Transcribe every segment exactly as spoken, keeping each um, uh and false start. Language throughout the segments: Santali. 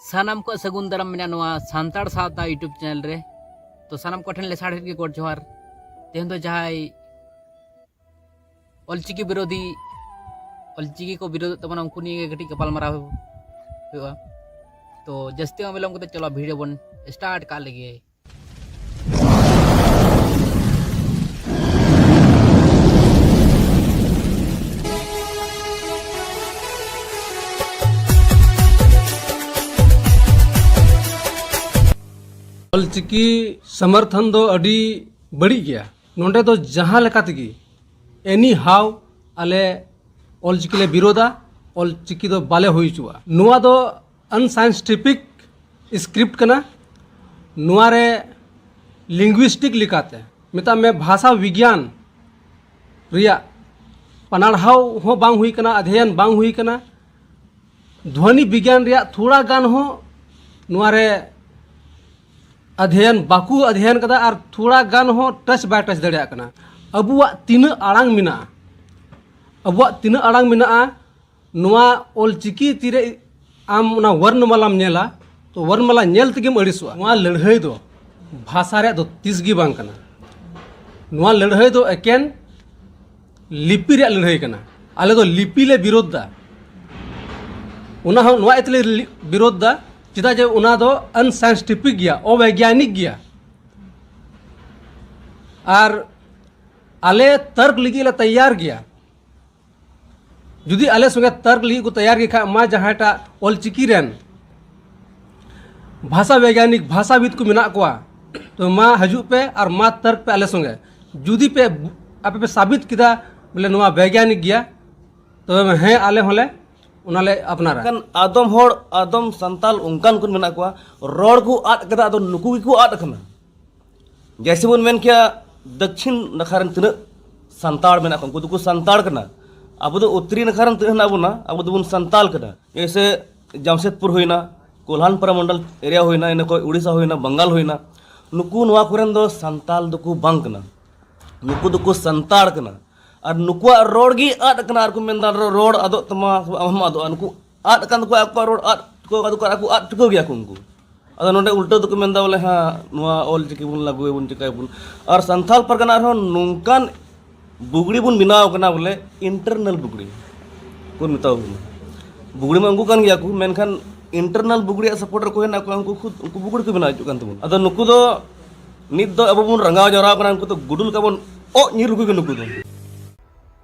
ᱥᱟᱱᱟᱢ ᱠᱚ ᱥᱟᱹᱜᱩᱱ ᱫᱟᱨᱟᱢ ᱢᱮᱱᱟᱜᱼᱟ ᱱᱚᱣᱟ ᱥᱟᱱᱛᱟᱲ ᱥᱟᱶᱛᱟ YouTube ᱪᱮᱱᱮᱞ ᱨᱮ᱾ ᱛᱚ ᱥᱟᱱᱟᱢ ᱠᱚᱴᱷᱮᱱ ᱞᱮᱥᱟᱲᱦᱮᱫ ᱜᱮ ᱜᱚᱰ ᱡᱚᱦᱟᱨ᱾ ᱛᱮᱦᱮᱧ ᱫᱚ ᱡᱟᱦᱟᱸᱭ ᱚᱞᱪᱤᱠᱤ ᱵᱤᱨᱳᱫᱷᱤ, ᱚᱞᱪᱤᱠᱤ ᱠᱚ ᱵᱤᱨᱳᱫᱷᱮᱫ ᱛᱟᱵᱚᱱᱟ, ᱩᱱᱠᱩ ᱱᱤᱭᱮ ᱜᱮ ᱠᱟᱹᱴᱤᱡ ᱜᱟᱯᱟᱞᱢᱟᱨᱟᱣ ᱦᱩᱭᱩᱜᱼᱟ᱾ ᱛᱚ ᱡᱟᱹᱥᱛᱤ ᱵᱟᱝ ᱵᱤᱞᱚᱢ ᱠᱟᱛᱮ ᱪᱚᱞᱚ ᱵᱷᱤᱰᱤᱭᱳ ᱵᱚᱱ ᱥᱴᱟᱨᱴ ᱠᱟᱜ ᱞᱮᱜᱮ᱾ ᱚᱞᱪᱤᱠᱤ ᱥᱚᱢᱚᱨᱛᱷᱚᱱ ᱫᱚ ᱟᱹᱰᱤ ᱵᱟᱹᱲᱤᱡ ᱜᱮᱭᱟ᱾ ᱱᱚᱰᱮ ᱫᱚ ᱡᱟᱦᱟᱸ ᱞᱮᱠᱟ ᱛᱮᱜᱮ, ᱮᱱᱤ ᱦᱟᱣ, ᱟᱞᱮ ᱚᱞᱪᱤᱠᱤ ᱞᱮ ᱵᱤᱨᱳᱫᱟ, ᱚᱞᱪᱤᱠᱤ ᱫᱚ ᱵᱟᱞᱮ ᱦᱩᱭ ᱦᱚᱪᱚᱣᱟᱜᱼᱟ᱾ ᱱᱚᱣᱟ ᱫᱚ ᱟᱱᱥᱟᱭᱮᱱᱴᱤᱯᱷᱤᱠ ᱥᱠᱨᱤᱯᱴ ᱠᱟᱱᱟ᱾ ᱱᱚᱣᱟ ᱨᱮ ᱞᱤᱝᱜᱩᱭᱤᱥᱴᱤᱠ ᱞᱮᱠᱟᱛᱮ, ᱢᱮᱛᱟᱜ ᱢᱮ, ᱵᱷᱟᱥᱟ ᱵᱤᱜᱽᱭᱟᱱ ᱨᱮᱭᱟᱜ ᱯᱟᱱᱟᱲᱦᱟᱣ ᱦᱚᱸ ᱵᱟᱝ ᱦᱩᱭ ᱠᱟᱱᱟ, ᱚᱫᱷᱭᱚᱭᱚᱱ ᱵᱟᱝ ᱦᱩᱭ ᱠᱟᱱᱟ᱾ ᱫᱷᱣᱚᱱᱤ ᱵᱤᱜᱽᱭᱟᱱ ᱨᱮᱭᱟᱜ ᱛᱷᱚᱲᱟ ᱜᱟᱱ ᱦᱚᱸ ᱱᱚᱣᱟ ᱨᱮ ᱚᱫᱷᱭᱚᱭᱚᱱ ᱵᱟᱠᱚ ᱚᱫᱷᱭᱚᱭᱚᱱ ᱠᱟᱫᱟ ᱟᱨ ᱛᱷᱚᱲᱟ ᱜᱟᱱ ᱦᱚᱸ ᱴᱟᱪ ᱵᱟᱭ ᱴᱟᱪ ᱫᱟᱲᱮᱭᱟᱜ ᱠᱟᱱᱟ᱾ ᱟᱵᱚᱣᱟᱜ ᱛᱤᱱᱟᱹᱜ ᱟᱲᱟᱝ ᱢᱮᱱᱟᱜᱼᱟ, ᱟᱵᱚᱣᱟᱜ ᱛᱤᱱᱟᱹᱜ ᱟᱲᱟᱝ ᱢᱮᱱᱟᱜᱼᱟ, ᱱᱚᱣᱟ ᱚᱞᱪᱤᱠᱤ ᱛᱤᱨᱮ ᱟᱢ ᱚᱱᱟ ᱣᱚᱨᱱᱚᱢᱟᱞᱟᱢ ᱧᱮᱞᱟ, ᱛᱚ ᱣᱚᱨᱱᱚᱢᱟᱞᱟ ᱧᱮᱞ ᱛᱮᱜᱮᱢ ᱟᱹᱲᱤᱥᱚᱜᱼᱟ᱾ ᱱᱚᱣᱟ ᱞᱟᱹᱲᱦᱟᱹᱭ ᱫᱚ ᱵᱷᱟᱥᱟ ᱨᱮᱭᱟᱜ ᱫᱚ ᱛᱤᱥ ᱜᱮ ᱵᱟᱝ ᱠᱟᱱᱟ᱾ ᱱᱚᱣᱟ ᱞᱟᱹᱲᱦᱟᱹᱭ ᱫᱚ ᱮᱠᱮᱱ ᱞᱤᱯᱤ ᱨᱮᱭᱟᱜ ᱞᱟᱹᱲᱦᱟᱹᱭ ᱠᱟᱱᱟ᱾ ᱟᱞᱮ ᱫᱚ ᱞᱤᱯᱤ ᱞᱮ ᱵᱤᱨᱳᱫᱷ ᱫᱟ᱾ ᱚᱱᱟ ᱦᱚᱸ ᱱᱚᱣᱟ ᱤᱭᱟᱹᱛᱮ ᱞᱮ ᱞᱤ-, ᱵᱤᱨᱳᱫᱷ ᱫᱟ, ᱪᱮᱫᱟᱜ ᱡᱮ ᱚᱱᱟ ᱫᱚ ᱟᱱᱥᱟᱭᱮᱱᱴᱤᱯᱷᱤᱠ ᱜᱮᱭᱟ, ᱚᱵᱳᱭᱜᱽᱭᱟᱱᱤᱠ ᱜᱮᱭᱟ᱾ ᱟᱨ ᱟᱞᱮ ᱛᱟᱨᱠ ᱞᱟᱹᱜᱤᱫ ᱞᱮ ᱛᱮᱭᱟᱨ ᱜᱮᱭᱟ᱾ ᱡᱩᱫᱤ ᱟᱞᱮ ᱥᱚᱸᱜᱮ ᱛᱟᱨᱠ ᱞᱟᱹᱜᱤᱫ ᱠᱚ ᱛᱮᱭᱟᱨ ᱜᱮ ᱠᱷᱟᱡ, ᱢᱟ ᱡᱟᱦᱟᱸᱭᱴᱟᱜ ᱚᱞᱪᱤᱠᱤ ᱨᱮᱱ ᱵᱷᱟᱥᱟ ᱵᱳᱭᱜᱟᱱᱤᱠ, ᱵᱷᱟᱥᱟᱵᱤᱫ ᱠᱚ ᱢᱮᱱᱟᱜ ᱠᱚᱣᱟ, ᱛᱚ ᱢᱟ ᱦᱤᱡᱩᱜ ᱯᱮ ᱟᱨ ᱢᱟ ᱛᱟᱨᱠ ᱯᱮ ᱟᱞᱮ ᱥᱚᱸᱜᱮ᱾ ᱡᱩᱫᱤ ᱯᱮ, ᱟᱯᱮ ᱯᱮ ᱥᱟᱵᱤᱛ ᱠᱮᱫᱟ ᱵᱚᱞᱮ ᱱᱚᱣᱟ ᱵᱳᱭᱜᱟᱱᱤᱠ ᱜᱮᱭᱟ, ᱛᱚᱵᱮ ᱦᱮᱸ, ᱟᱞᱮ ᱦᱚᱸᱞᱮ ᱚᱱᱟᱞᱮ ᱟᱯᱱᱟᱨᱟ᱾ ᱢᱮᱱᱠᱷᱟᱱ ᱟᱫᱚᱢ ᱦᱚᱲ, ᱟᱫᱚᱢ ᱥᱟᱱᱛᱟᱞ ᱚᱱᱠᱟᱱ ᱠᱚ ᱢᱮᱱᱟᱜ ᱠᱚᱣᱟ, ᱨᱚᱲ ᱠᱚ ᱟᱫ ᱠᱟᱫᱟ, ᱟᱫᱚ ᱱᱩᱠᱩ ᱜᱮᱠᱚ ᱟᱫ ᱟᱠᱟᱱᱟ᱾ ᱡᱮᱭᱥᱮ ᱵᱚᱱ ᱢᱮᱱ ᱠᱮᱭᱟ, ᱫᱚᱠᱠᱷᱤᱱ ᱱᱟᱠᱷᱟ ᱨᱮᱱ ᱛᱤᱱᱟᱹᱜ ᱥᱟᱱᱛᱟᱲ ᱢᱮᱱᱟᱜ ᱠᱚᱣᱟ, ᱩᱱᱠᱩ ᱫᱚᱠᱚ ᱥᱟᱱᱛᱟᱲ ᱠᱟᱱᱟ᱾ ᱟᱵᱚ ᱫᱚ ᱩᱛᱛᱚᱨᱤ ᱱᱟᱠᱷᱟ ᱨᱮᱱ ᱛᱤᱱᱟᱹᱜ ᱦᱮᱱᱟᱜ ᱵᱚᱱᱟ, ᱟᱵᱚ ᱫᱚᱵᱚᱱ ᱥᱟᱱᱛᱟᱲ ᱠᱟᱱᱟ᱾ ᱡᱮᱭᱥᱮ ᱡᱟᱢᱥᱮᱫᱽᱯᱩᱨ ᱦᱩᱭᱱᱟ, ᱠᱳᱞᱦᱟᱱᱯᱟᱨᱟ ᱢᱚᱱᱰᱚᱞ ᱮᱨᱤᱭᱟ ᱦᱩᱭᱱᱟ, ᱤᱱᱟᱹ ᱠᱷᱚᱱ ᱩᱲᱤᱥᱥᱟ ᱦᱩᱭᱱᱟ, ᱵᱟᱝᱜᱟᱞ ᱦᱩᱭᱱᱟ, ᱱᱩᱠᱩ ᱱᱚᱣᱟ ᱠᱚᱨᱮᱱ ᱫᱚ ᱥᱟᱱᱛᱟᱲ ᱫᱚᱠᱚ ᱵᱟᱝ ᱠᱟᱱᱟ, ᱱᱩᱠᱩ ᱫᱚᱠᱚ ᱥᱟᱱᱛᱟᱲ ᱠᱟᱱᱟ᱾ ᱟᱨ ᱱᱩᱠᱩᱣᱟᱜ ᱨᱚᱲ ᱜᱮ ᱟᱫ ᱟᱠᱟᱱᱟ᱾ ᱟᱨ ᱠᱚ ᱢᱮᱱᱫᱟ, "ᱨᱚ-, ᱨᱚᱲ ᱟᱫᱚᱜ ᱛᱟᱢᱟ, ᱟᱢ ᱦᱚᱸᱢ ᱟᱫᱚᱜᱼᱟ᱾" ᱱᱩᱠᱩ ᱟᱫ ᱟᱠᱟᱱ ᱛᱟᱠᱚᱣᱟ ᱟᱠᱚᱣᱟᱜ ᱨᱚᱲ, ᱟᱫ ᱠᱚ ᱟᱫᱚ ᱠᱚ ᱟᱫ ᱴᱷᱤᱠᱟᱹᱣ ᱜᱮᱭᱟ ᱠᱚ ᱩᱱᱠᱩ᱾ ᱟᱫᱚ ᱱᱚᱰᱮ ᱩᱞᱴᱟᱹ ᱫᱚᱠᱚ ᱢᱮᱱᱫᱟ ᱵᱚᱞᱮ, ᱦᱮᱸ, ᱱᱚᱣᱟ ᱚᱞ ᱪᱤᱠᱤ ᱵᱚᱱ ᱞᱟᱹᱜᱩᱭᱟᱵᱚᱱ, ᱪᱤᱠᱟᱹᱭᱟᱵᱚᱱ᱾ ᱟᱨ ᱥᱟᱱᱛᱟᱲ ᱯᱟᱨᱜᱟᱱᱟ ᱨᱮᱦᱚᱸ ᱱᱚᱝᱠᱟᱱ ᱵᱩᱜᱲᱤ ᱵᱚᱱ ᱵᱮᱱᱟᱣ ᱠᱟᱱᱟ ᱵᱚᱞᱮ, ᱤᱱᱴᱟᱨᱱᱟᱞ ᱵᱩᱜᱲᱤ ᱵᱚᱱ ᱢᱮᱛᱟᱣ ᱠᱟᱱᱟ᱾ ᱵᱩᱜᱲᱤ ᱢᱟ ᱩᱱᱠᱩ ᱠᱟᱱ ᱜᱮᱭᱟ ᱠᱚ, ᱢᱮᱱᱠᱷᱟᱱ ᱤᱱᱴᱟᱨᱱᱟᱞ ᱵᱩᱜᱲᱤᱭᱟᱜ ᱥᱟᱯᱳᱨᱴ ᱨᱮᱠᱚ ᱦᱮᱱᱟᱜ ᱠᱚᱣᱟ, ᱩᱱᱠᱩ ᱠᱷᱩᱫ ᱩᱱᱠᱩ ᱵᱩᱜᱲᱤ ᱠᱚ ᱵᱮᱱᱟᱣ ᱦᱚᱪᱚᱜ ᱠᱟᱱ ᱛᱟᱵᱚᱱᱟ᱾ ᱟᱫᱚ ᱱᱩᱠᱩ ᱫᱚ ᱱᱤᱛ ᱫᱚ ᱟᱵᱚ ᱵᱚᱱ ᱨᱟᱸᱜᱟᱣ ᱡᱟᱣᱨᱟ ᱠᱟᱱᱟ, ᱩᱱᱠᱩ ᱫᱚ ᱜᱩᱰᱩ ᱞᱮᱠᱟ ᱵᱚᱱ ᱚᱜ ᱧᱤᱨ ᱞᱮᱠᱚ ᱜᱮ ᱱᱩᱠᱩ ᱫᱚ᱾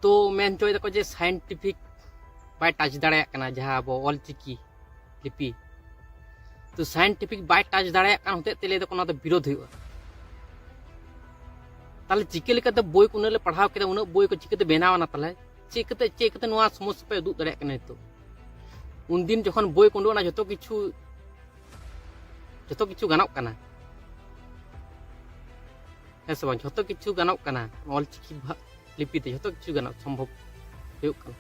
ᱛᱚ ᱢᱮᱱ ᱦᱚᱪᱚᱭ ᱫᱟᱠᱚ ᱡᱮ ᱥᱟᱭᱮᱱᱴᱤᱯᱷᱤᱠ ᱵᱟᱭ ᱴᱟᱪ ᱫᱟᱲᱮᱭᱟᱜ ᱠᱟᱱᱟ ᱡᱟᱦᱟᱸ ᱟᱵᱚ ᱚᱞᱪᱤᱠᱤ ᱞᱤᱯᱤ᱾ ᱛᱚ ᱥᱟᱭᱮᱱᱴᱤᱯᱷᱤᱠ ᱵᱟᱭ ᱴᱟᱪ ᱫᱟᱲᱮᱭᱟᱜ ᱠᱟᱱ ᱦᱚᱛᱮᱡ ᱛᱮ ᱞᱟᱹᱭ ᱫᱟᱠᱚ ᱚᱱᱟ ᱫᱚ ᱵᱤᱨᱳᱫᱷ ᱦᱩᱭᱩᱜᱼᱟ᱾ ᱛᱟᱦᱞᱮ ᱪᱤᱠᱟᱹ ᱞᱮᱠᱟᱛᱮ ᱵᱳᱭ ᱠᱚ ᱩᱱᱟᱹᱜ ᱞᱮ ᱯᱟᱲᱦᱟᱣ ᱠᱮᱫᱟ, ᱩᱱᱟᱹᱜ ᱵᱳᱭ ᱠᱚ ᱪᱤᱠᱟᱹᱛᱮ ᱵᱮᱱᱟᱣ ᱮᱱᱟ? ᱛᱟᱦᱞᱮ ᱪᱤᱠᱟᱹᱛᱮ ᱪᱤᱠᱟᱹᱛᱮ ᱱᱚᱣᱟ ᱥᱚᱢᱚᱥᱥᱟ ᱯᱮ ᱩᱫᱩᱜ ᱫᱟᱲᱮᱭᱟᱜ ᱠᱟᱱᱟ ᱱᱤᱛᱚᱜ? ᱩᱱᱫᱤᱱ ᱡᱚᱠᱷᱚᱱ ᱵᱳᱭ ᱠᱚ ᱩᱰᱩᱠ ᱮᱱᱟ, ᱡᱚᱛᱚ ᱠᱤᱪᱷᱩ ᱡᱚᱛᱚ ᱠᱤᱪᱷᱩ ᱜᱟᱱᱚᱜ ᱠᱟᱱᱟ᱾ ᱦᱮᱸ ᱥᱮ ᱵᱟᱝ? ᱡᱷᱚᱛᱚ ᱠᱤᱪᱷᱩ ᱜᱟᱱᱚᱜ ᱠᱟᱱᱟ ᱚᱞᱪᱤᱠᱤ ᱵᱷᱟ-, ᱞᱤᱯᱤ ᱛᱮ ᱡᱷᱚᱛᱚ ᱠᱤᱪᱷᱩ ᱜᱟᱱᱚᱜ ᱥᱚᱢᱵᱷᱚᱵ ᱦᱩᱭᱩᱜ ᱠᱟᱱᱟ᱾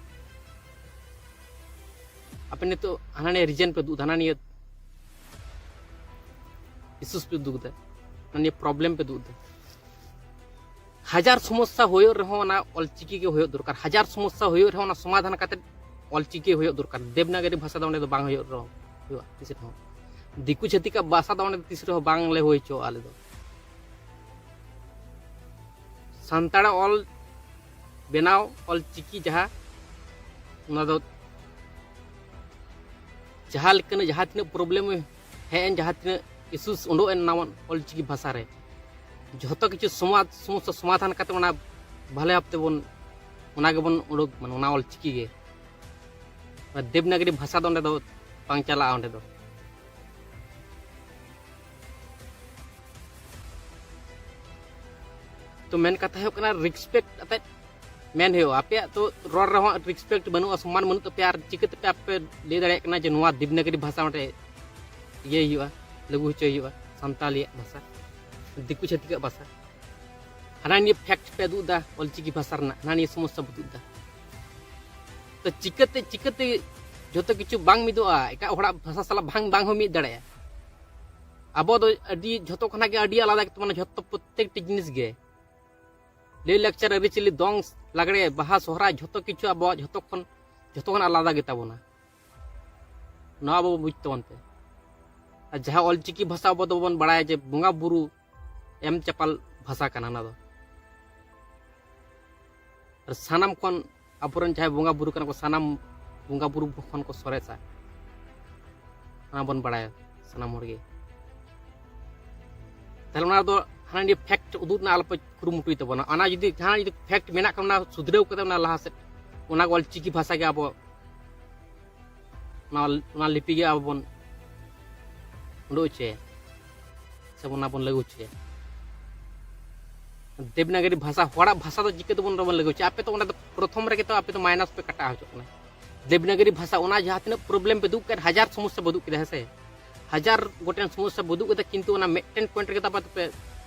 ᱟᱯᱮ ᱱᱤᱛᱚᱜ ᱦᱟᱱᱟ ᱱᱤᱭᱟᱹ ᱨᱤᱡᱮᱱ ᱯᱮ ᱩᱫᱩᱜ ᱮᱫᱟ, ᱦᱟᱱᱟ ᱱᱤᱭᱟᱹ ᱤᱥᱩᱥ ᱯᱮ ᱩᱫᱩᱜ ᱮᱫᱟ, ᱦᱟᱱᱟ ᱱᱤᱭᱟᱹ ᱯᱨᱚᱵᱞᱮᱢ ᱯᱮ ᱩᱫᱩᱜ ᱮᱫᱟ᱾ ᱦᱟᱡᱟᱨ ᱥᱚᱢᱚᱥᱥᱟ ᱦᱩᱭᱩᱜ ᱨᱮᱦᱚᱸ ᱚᱱᱟ ᱚᱞᱪᱤᱠᱤ ᱜᱮ ᱦᱩᱭᱩᱜ ᱫᱚᱨᱠᱟᱨ, ᱦᱟᱡᱟᱨ ᱥᱚᱢᱚᱥᱥᱟ ᱦᱩᱭᱩᱜ ᱨᱮᱦᱚᱸ ᱚᱱᱟ ᱥᱚᱢᱟᱫᱷᱟᱱ ᱠᱟᱛᱮ ᱚᱞᱪᱤᱠᱤ ᱦᱩᱭᱩᱜ ᱫᱚᱨᱠᱟᱨ᱾ ᱫᱮᱵᱽᱱᱟᱜᱚᱨᱤ ᱵᱷᱟᱥᱟ ᱫᱚ ᱚᱸᱰᱮ ᱫᱚ ᱵᱟᱝ ᱦᱩᱭᱩᱜ ᱨᱮᱦᱚᱸ ᱦᱩᱭᱩᱜᱼᱟ ᱛᱤᱥ ᱨᱮᱦᱚᱸ᱾ ᱫᱤᱠᱩ ᱪᱷᱟᱹᱛᱤᱠᱟᱜ ᱵᱷᱟᱥᱟ ᱫᱚ ᱚᱸᱰᱮ ᱫᱚ ᱛᱤᱥ ᱨᱮᱦᱚᱸ ᱵᱟᱝ ᱞᱮ ᱦᱩᱭ ᱦᱚᱪᱚᱣᱟᱜᱼᱟ ᱟᱞᱮ ᱫᱚ᱾ ᱥᱟᱱᱛᱟᱲ ᱚᱞ ᱵᱮᱱᱟᱣ, ᱚᱞ ᱪᱤᱠᱤ ᱡᱟᱦᱟᱸ, ᱚᱱᱟ ᱫᱚ ᱡᱟᱦᱟᱸ ᱞᱮᱠᱟᱱᱟᱜ, ᱡᱟᱦᱟᱸ ᱛᱤᱱᱟᱹᱜ ᱯᱨᱚᱵᱞᱮᱢ ᱦᱮᱡ ᱮᱱ, ᱡᱟᱦᱟᱸ ᱛᱤᱱᱟᱹᱜ ᱤᱥᱩᱥ ᱩᱰᱩᱠ ᱮᱱ ᱱᱚᱣᱟ ᱚᱞ ᱪᱤᱠᱤ ᱵᱷᱟᱥᱟ ᱨᱮ, ᱡᱷᱚᱛᱚ ᱠᱤᱪᱷᱩ ᱥᱚᱢᱟᱫ-, ᱥᱚᱢᱚᱥᱥᱟ ᱥᱚᱢᱟᱫᱷᱟᱱ ᱠᱟᱛᱮ ᱚᱱᱟ ᱵᱷᱟᱞᱮ ᱵᱷᱟᱵ ᱛᱮᱵᱚᱱ, ᱚᱱᱟ ᱜᱮᱵᱚᱱ ᱩᱰᱩᱠ, ᱢᱟᱱᱮ ᱚᱱᱟ ᱚᱞ ᱪᱤᱠᱤ ᱜᱮ᱾ ᱚᱱᱟ ᱫᱮᱵᱽᱱᱟᱜᱚᱨᱤ ᱵᱷᱟᱥᱟ ᱫᱚ ᱚᱸᱰᱮ ᱫᱚ ᱵᱟᱝ ᱪᱟᱞᱟᱜᱼᱟ ᱚᱸᱰᱮ ᱫᱚ᱾ ᱛᱚ ᱢᱮᱱ ᱠᱟᱛᱷᱟ ᱦᱩᱭᱩᱜ ᱠᱟᱱᱟ, ᱨᱮᱥᱯᱮᱠᱴ ᱟᱛᱮᱫ ᱢᱮᱱ ᱦᱩᱭᱩᱜᱼᱟ᱾ ᱟᱯᱮᱭᱟᱜ ᱛᱚ ᱨᱚᱲ ᱨᱮᱦᱚᱸ ᱨᱮᱥᱯᱮᱠᱴ ᱵᱟᱹᱱᱩᱜᱼᱟ, ᱥᱚᱢᱢᱟᱱ ᱵᱟᱹᱱᱩᱜ ᱛᱟᱯᱮᱭᱟ, ᱟᱨ ᱪᱤᱠᱟᱹ ᱛᱮᱯᱮ ᱟᱯᱮ ᱞᱟᱹᱭ ᱫᱟᱲᱮᱭᱟᱜ ᱠᱟᱱᱟ ᱡᱮ ᱱᱚᱣᱟ ᱫᱮᱵᱽᱱᱟᱜᱚᱨᱤ ᱵᱷᱟᱥᱟ ᱚᱸᱰᱮ ᱤᱭᱟᱹᱭ ᱦᱩᱭᱩᱜᱼᱟ, ᱞᱟᱹᱜᱩ ᱦᱚᱪᱚᱭ ᱦᱩᱭᱩᱜᱼᱟ, ᱥᱟᱱᱛᱟᱞᱤᱭᱟᱜ ᱵᱷᱟᱥᱟ, ᱫᱤᱠᱩ ᱪᱷᱟᱹᱛᱤᱠᱟᱜ ᱵᱷᱟᱥᱟ? ᱦᱟᱱᱟ ᱱᱤᱭᱟᱹ ᱯᱷᱮᱠᱴ ᱯᱮ ᱩᱫᱩᱜ ᱮᱫᱟ, ᱚᱞᱪᱤᱠᱤ ᱵᱷᱟᱥᱟ ᱨᱮᱱᱟᱜ ᱦᱟᱱᱟ ᱱᱤᱭᱟᱹ ᱥᱚᱢᱚᱥᱥᱟ ᱯᱮ ᱩᱫᱩᱜ ᱮᱫᱟ᱾ ᱛᱚ ᱪᱤᱠᱟᱹᱛᱮ, ᱪᱤᱠᱟᱹᱛᱮ ᱡᱷᱚᱛᱚ ᱠᱤᱪᱷᱩ ᱵᱟᱝ ᱢᱤᱫᱚᱜᱼᱟ? ᱮᱴᱟᱜ ᱦᱚᱲᱟᱜ ᱵᱷᱟᱥᱟ ᱥᱟᱞᱟᱜ ᱵᱟᱝ, ᱵᱟᱝ ᱦᱚᱸ ᱢᱤᱫ ᱫᱟᱲᱮᱭᱟᱜᱼᱟ᱾ ᱟᱵᱚ ᱫᱚ ᱟᱹᱰᱤ, ᱡᱷᱚᱛᱚ ᱠᱷᱚᱱᱟᱜ ᱜᱮ ᱟᱹᱰᱤ ᱟᱞᱟᱫᱟ ᱜᱮᱛᱟᱵᱚᱱᱟ ᱡᱷᱚᱛᱚ, ᱯᱨᱚᱛᱛᱮᱠᱴᱤ ᱡᱤᱱᱤᱥ ᱜᱮ᱾ ᱞᱟᱹᱭ ᱞᱟᱠᱪᱟᱨ, ᱟᱹᱨᱤᱪᱟᱹᱞᱤ, ᱫᱚᱝ, ᱞᱟᱜᱽᱲᱮ, ᱵᱟᱦᱟ, ᱥᱚᱦᱨᱟᱭ, ᱡᱷᱚᱛᱚ ᱠᱤᱪᱷᱩ ᱟᱵᱚᱣᱟᱜ ᱡᱷᱚᱛᱚ ᱠᱷᱚᱱ, ᱡᱷᱚᱛᱚ ᱠᱷᱚᱱ ᱟᱞᱟᱫᱟ ᱜᱮᱛᱟᱵᱚᱱᱟ᱾ ᱱᱚᱣᱟ ᱟᱵᱚ ᱵᱩᱡᱽ ᱛᱟᱵᱚᱱ ᱯᱮ᱾ ᱟᱨ ᱡᱟᱦᱟᱸ ᱚᱞᱪᱤᱠᱤ ᱵᱷᱟᱥᱟ ᱟᱵᱚ ᱫᱚᱵᱚᱱ ᱵᱟᱲᱟᱭᱟ ᱡᱮ ᱵᱚᱸᱜᱟ ᱵᱩᱨᱩ ᱮᱢ ᱪᱟᱯᱟᱞ ᱵᱷᱟᱥᱟ ᱠᱟᱱᱟ ᱚᱱᱟ ᱫᱚ᱾ ᱟᱨ ᱥᱟᱱᱟᱢ ᱠᱷᱚᱱ ᱟᱵᱚᱨᱮᱱ ᱡᱟᱦᱟᱸᱭ ᱵᱚᱸᱜᱟ ᱵᱩᱨᱩ ᱠᱟᱱᱟ ᱠᱚ, ᱥᱟᱱᱟᱢ ᱵᱚᱸᱜᱟ ᱵᱩᱨᱩ ᱠᱷᱚᱱ ᱠᱚ ᱥᱚᱨᱮᱥᱟ, ᱚᱱᱟ ᱵᱚᱱ ᱵᱟᱲᱟᱭᱟ ᱥᱟᱱᱟᱢ ᱦᱚᱲ ᱜᱮ᱾ ᱛᱟᱦᱞᱮ ᱚᱱᱟ ᱨᱮᱫᱚ ᱦᱟᱱᱟ ᱱᱤᱭᱟᱹ ᱯᱷᱮᱠᱴ ᱩᱫᱩᱜ ᱨᱮᱱᱟᱜ ᱟᱞᱚᱯᱮ ᱠᱩᱨᱩᱢᱩᱴᱩᱭ ᱛᱟᱵᱚᱱᱟ᱾ ᱚᱱᱟ ᱡᱩᱫᱤ ᱡᱟᱦᱟᱸ ᱡᱩᱫᱤ ᱯᱷᱮᱠᱴ ᱢᱮᱱᱟᱜ ᱠᱷᱟᱱ ᱚᱱᱟ ᱥᱩᱫᱷᱨᱟᱹᱣ ᱠᱟᱛᱮ ᱚᱱᱟ ᱞᱟᱦᱟ ᱥᱮᱫ, ᱚᱱᱟ ᱚᱞᱪᱤᱠᱤ ᱵᱷᱟᱥᱟ ᱜᱮ ᱟᱵᱚ ᱚᱱᱟ, ᱚᱱᱟ ᱞᱤᱯᱤ ᱜᱮ ᱟᱵᱚ ᱵᱚᱱ ᱩᱰᱩᱠ ᱦᱚᱪᱚᱭᱟ, ᱥᱮ ᱚᱱᱟ ᱵᱚᱱ ᱞᱟᱹᱜᱩ ᱦᱚᱪᱚᱭᱟ᱾ ᱫᱮᱵᱽᱱᱟᱜᱚᱨᱤ ᱵᱷᱟᱥᱟ, ᱦᱚᱲᱟᱜ ᱵᱷᱟᱥᱟ ᱫᱚ ᱪᱤᱠᱟᱹ ᱛᱮᱵᱚᱱ ᱨᱮᱵᱚᱱ ᱞᱟᱹᱜᱩ ᱦᱚᱪᱚᱭᱟ? ᱟᱯᱮ ᱛᱚ ᱚᱸᱰᱮ ᱫᱚ ᱯᱨᱚᱛᱷᱚᱢ ᱨᱮᱜᱮ ᱛᱚ ᱟᱯᱮ ᱫᱚ ᱢᱟᱭᱱᱟᱥ ᱯᱮ ᱠᱟᱴᱟᱣ ᱦᱚᱪᱚᱜ ᱠᱟᱱᱟ᱾ ᱫᱮᱵᱽᱱᱟᱜᱚᱨᱤ ᱵᱷᱟᱥᱟ, ᱚᱱᱟ ᱡᱟᱦᱟᱸ ᱛᱤᱱᱟᱹᱜ ᱯᱨᱚᱵᱞᱮᱢ ᱯᱮ ᱩᱫᱩᱜ ᱠᱮᱫ, ᱦᱟᱡᱟᱨ ᱥᱚᱢᱚᱥᱥᱟ ᱯᱮ ᱩᱫᱩᱜ ᱠᱮᱫᱟ, ᱦᱮᱸ ᱥᱮ? ᱦᱟᱡᱟᱨ ᱜᱚᱴᱮᱱ ᱥᱚᱢᱚᱥᱥᱟ ᱯᱮ ᱩᱫᱩᱜ ᱠᱮᱫᱟ, ᱠᱤᱱᱛᱩ ᱚᱱᱟ ᱢᱤᱫᱴᱮᱱ ᱯᱚᱭᱮᱱᱴ ᱨᱮᱜᱮ ᱛᱚ ᱟᱯᱮ ᱫᱚᱯᱮ